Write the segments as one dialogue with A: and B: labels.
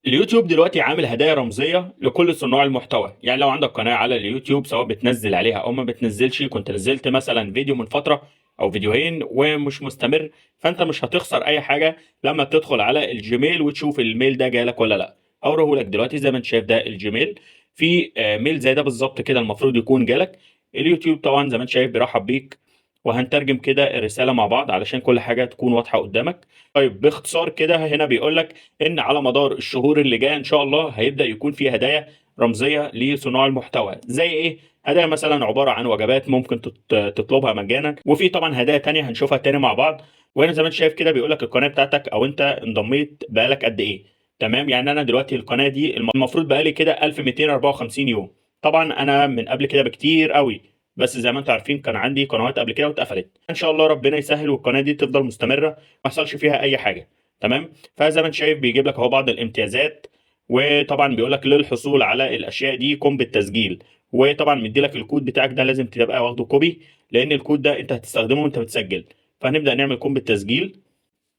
A: اليوتيوب دلوقتي عامل هدايا رمزية لكل صناع المحتوى. يعني لو عندك قناة على اليوتيوب سواء بتنزل عليها او ما بتنزلش، كنت نزلت مثلا فيديو من فترة او فيديوهين ومش مستمر، فانت مش هتخسر اي حاجة لما تدخل على الجيميل وتشوف ال mail ده جالك ولا لا. هوريهولك دلوقتي زي ما انت شايف ده الجيميل، في mail زي ده بالظبط كده المفروض يكون جالك. اليوتيوب طبعا زي ما انت شايف بيرحب بيك، وهنترجم كده الرسالة مع بعض علشان كل حاجة تكون واضحة قدامك. طيب باختصار كده هنا بيقول لك ان على مدار الشهور اللي جاية ان شاء الله هيبدا يكون في هدايا رمزية لصناع المحتوى. زي ايه؟ هدايا مثلا عبارة عن وجبات ممكن تطلبها مجانا، وفي طبعا هدايا تانية هنشوفها تاني مع بعض. وهنا زي ما انت شايف كده بيقول لك القناة بتاعتك او انت انضميت بقالك قد ايه. تمام، يعني انا دلوقتي القناة دي المفروض بقالي كده 1254 يوم. طبعا انا من قبل كده بكتير قوي، بس زي ما انتم عارفين كان عندي قنوات قبل كده واتقفلت. ان شاء الله ربنا يسهل والقناة دي تفضل مستمرة ما يحصلش فيها اي حاجة. تمام، فزي ما انت شايف بيجيب لك اهو بعض الامتيازات، وطبعا بيقول لك للحصول على الاشياء دي قم بالتسجيل، وطبعا مدي لك الكود بتاعك ده لازم تبقى واخده copy لان الكود ده انت هتستخدمه وانت بتسجل. فهنبدا نعمل قم بالتسجيل،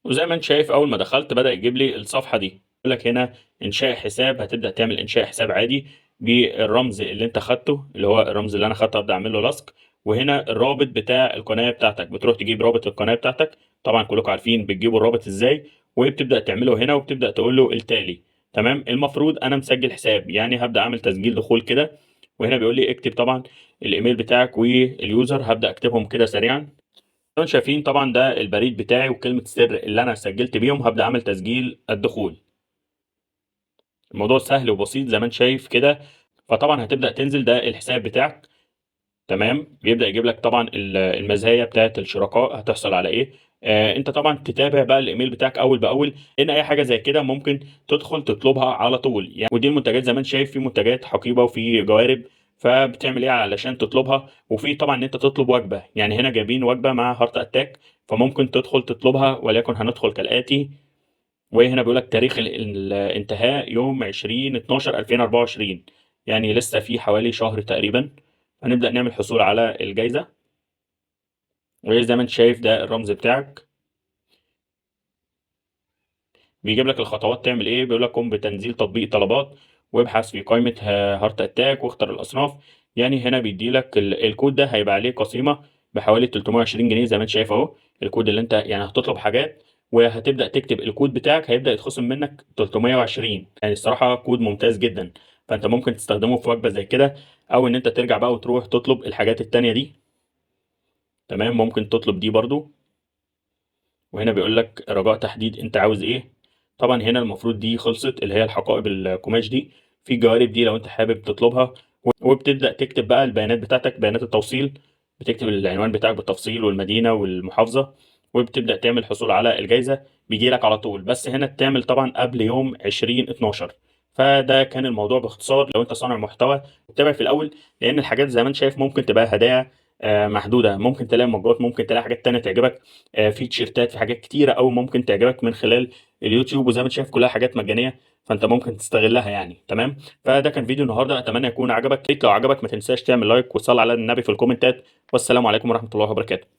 A: وزي ما انت شايف اول ما دخلت بدا يجيب لي الصفحة دي، يقول لك هنا انشاء حساب. هتبدا تعمل انشاء حساب عادي بالرمز اللي انت خدته، اللي هو الرمز اللي انا خدته ابدا اعمل له لصق، وهنا الرابط بتاع القناة بتاعتك، بتروح تجيب رابط القناة بتاعتك. طبعا كلكم عارفين بتجيبوا الرابط ازاي، وبتبدا تعمله هنا وبتبدا تقول له التالي. تمام، المفروض انا مسجل حساب، يعني هبدا اعمل تسجيل دخول كده، وهنا بيقول لي اكتب طبعا الايميل بتاعك وال user، هبدا اكتبهم كده سريعا. انتم شايفين طبعا ده البريد بتاعي وكلمه السر اللي انا سجلت بيهم. هبدا اعمل تسجيل الدخول. الموضوع سهل وبسيط زي ما انت شايف كده. فطبعا هتبدا تنزل ده الحساب بتاعك. تمام، بيبدا يجيب لك طبعا المزايا بتاعت الشركاء، هتحصل على ايه. انت طبعا تتابع بقى الايميل بتاعك اول باول، لان اي حاجة زي كده ممكن تدخل تطلبها على طول يعني. ودي المنتجات زي ما انت شايف، في منتجات حقيبة وفي جوارب، فبتعمل ايه علشان تطلبها. وفي طبعا ان انت تطلب وجبة، يعني هنا جايبين وجبة مع هارت اتاك، فممكن تدخل تطلبها، وليكن هندخل كالاتي. وهنا بيقول لك تاريخ الانتهاء يوم 20/12/2024، يعني لسه في حوالي شهر تقريبا. هنبدأ نعمل حصول على الجايزة، وزي ما انت شايف ده الرمز بتاعك، بيجيب لك الخطوات تعمل ايه. بيقول لك قم بتنزيل تطبيق طلبات، وابحث في قائمة هارت اتاك، واختر الأصناف. يعني هنا بيدي لك الكود ده هيبقى عليه قسيمة بحوالي 320 جنيه زي ما انت شايف اهو. الكود اللي انت يعني هتطلب حاجات وهتبدأ تكتب الكود بتاعك هيبدأ يتخصم منك 320. يعني الصراحة كود ممتاز جدا، فانت ممكن تستخدمه في وجبة زي كده، او ان انت ترجع بقى وتروح تطلب الحاجات التانية دي. تمام، ممكن تطلب دي برضو. وهنا بيقول لك رجاء تحديد انت عاوز ايه. طبعا هنا المفروض دي خلصت اللي هي الحقائب القماش دي، في الجوارب دي لو انت حابب تطلبها. وبتبدأ تكتب بقى البيانات بتاعتك، بيانات التوصيل، بتكتب العنوان بتاعك بالتفصيل والمدينة والمحافظة، وبتبدأ تعمل حصول على الجايزة، بيجي لك على طول. بس هنا تعمل طبعا قبل يوم 20/12. فده كان الموضوع باختصار. لو انت صانع محتوى تابع في الاول، لان الحاجات زي ما انت شايف ممكن تبقى هدايا محدودة، ممكن تلاقي مجات، ممكن تلاقي حاجات تانية تعجبك، في تيشيرتات، في حاجات كتيرة أوي ممكن تعجبك من خلال اليوتيوب، وزي ما انت شايف كلها حاجات مجانية، فانت ممكن تستغلها يعني. تمام، فده كان فيديو النهارده، اتمنى يكون عجبك. لو عجبك ما تنساش تعمل like وتصلي على النبي في الكومنتات، والسلام عليكم ورحمة الله وبركاته.